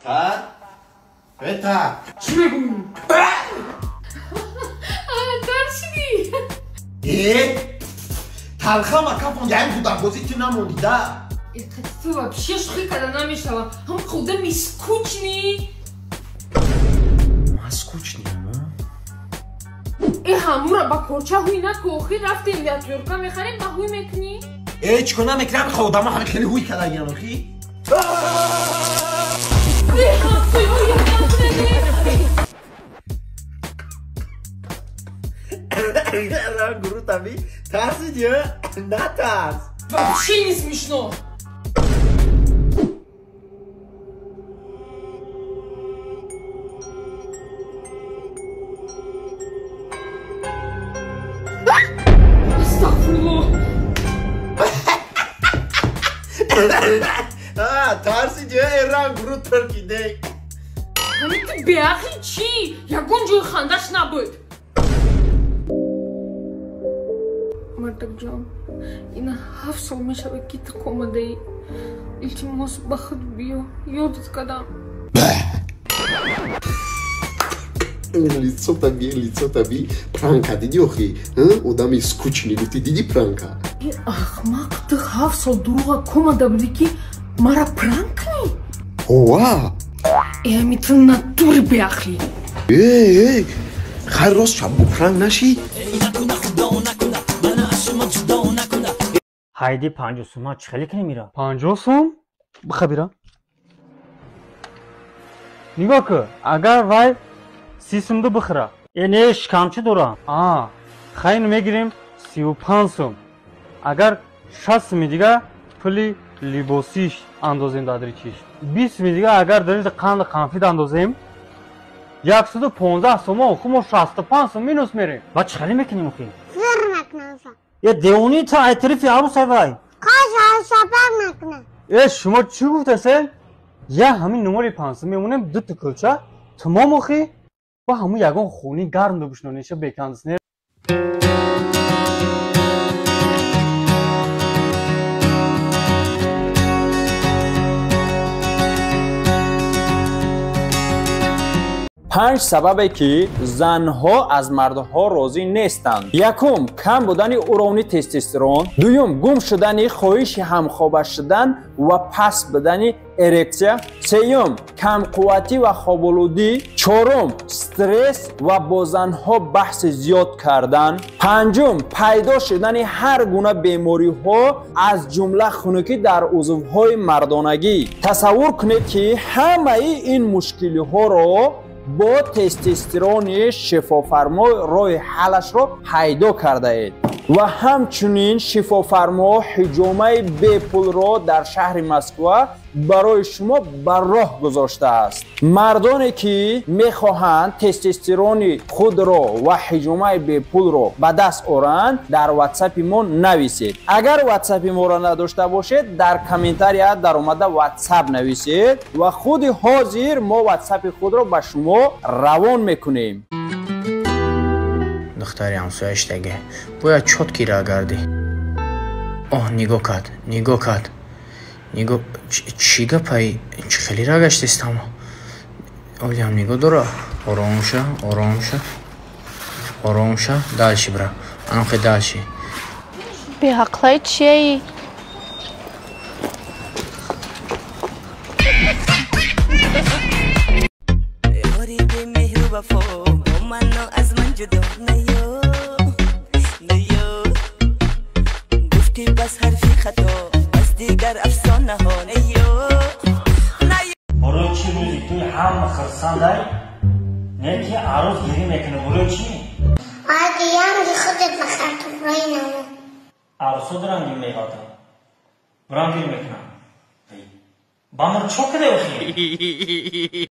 Та? Это. Чӣ мегӯӣ? Тарсидӣ? Э? Талхама кафон яим кӯдакбозӣ ту намондӣ да? Ту вообще шӯхӣ карда намешавам. Ҳам одами скучный. Ман скучный ам? Э, ҳамура ба корча ҳуй наку, охир рафтем отвёртка мехарем, ба ҳуй мекунӣ? Э, чӣ кор намекунам, хо одамо ҳами хеле ҳуй кардагиан охи. Э, ҳамсоё якам. Гурутами тарсидӣ? Натарс. Вообще не смешно. Астағфируллоҳ. Тарсидӣ? Эранг гурут таркиде. Ҳами ту беақли чӣ? Ягон ҷои хандаш набуд. Мардакҷон, ина 7 сол мешавад, ки ту комадаӣ. Илтимос, ба худ биё, ёдат кардам. Лицо таби, лицо таби. Пранка дидӣ охи? Одами скучный гуфти, дидӣ пранка? Э, ахмақ, ту 7 сол дурӯға комада будӣ, ки мара пранк кунӣ? Ова. Э, ами ту натури беақлӣ. Э, э, хайр, рост шаб бу пранк нашӣ? Ҳайди 50 сума чӣ хеле кунем ира? 50 сум биха, бира, нигоҳ кӯ, агар вай 30 сумду бихӯра. Э, не, шикамчӣ дорам. А хайн, мегирем 35 сум, агар 60 суми дига пули либосиш андозем, дадричиш 20 суми дига, агар даризи қанду қанфид андозем, 115 сомон. Ху мо 65 сум минус мерем. Ба чӣ хеле мекунем охи? Зир мекунам. Е, девони, та айтирифи арӯсай вай. Қоша сапар мекунам. Э, шумо чӣ гуфтасе? Я ҳамин номери 5 сум мемонем, дута кӯлча тамом охи, ба ҳамун ягон хони гарм бибушнониша бе кондиционер. Панҷ сабабе, ки занҳо аз мардҳо розӣ нестанд. Якум, кам будани уровни тестостерон. Дуюм, гум шудани хоҳиши ҳамхоба шудан ва паст будани эрексия. Сеюм, камқувватӣ ва хоболудӣ. Чорум, стресс ва бо занҳо баҳси зиёд кардан. Панҷум, пайдо шудани ҳар гуна бемориҳо, аз ҷумла хунукӣ дар узвҳои мардонагӣ. Тасаввур кунед, ки ҳамаи ин мушкилиҳоро бо тестостерони шифофармо роҳи ҳаллашро пайдо кардаед. Ва ҳамчунин шифофармо ҳиҷомаи бепулро дар шаҳри Москва барои шумо ба роҳ гузоштааст. Мардоне, ки мехоҳанд тестостерони худро ва ҳиҷомаи бепулро ба даст оранд, дар ватсапи мо нависед. Агар ватсапи моро надошта бошед, дар комментария даромада ватсап нависед ва худи ҳозир мо ватсапи худро ба шумо равон мекунем. Духтари ҳамсояштаге бояд чёткий ра гардӣ. Оҳ, нигоҳ кард, нигоҳ кард, нигоҳ. Чӣ гапай, чӣ хеле ра гаштестам? Олиам нигоҳ дора. Ором ша, ором ша, ором ша, дальше бира, анохе дальше. Беҳақлаи чияи? Ёри бемеҳру вафо, бо ману аз ман ҷудо наё, наё. Гуфти бас ҳарфи хато, бас дигар афсонаҳо, наё, наё. Барои чӣ рӯзи туй ҳама хирсандай, не ки арӯз гирӣ мекунад? Барои чӣ? Янги худат бахар, туфрои намо. Арӯсо дорам, гир меғалтам, бурам, гирӣ мекунам. Ба ман чо каде охи?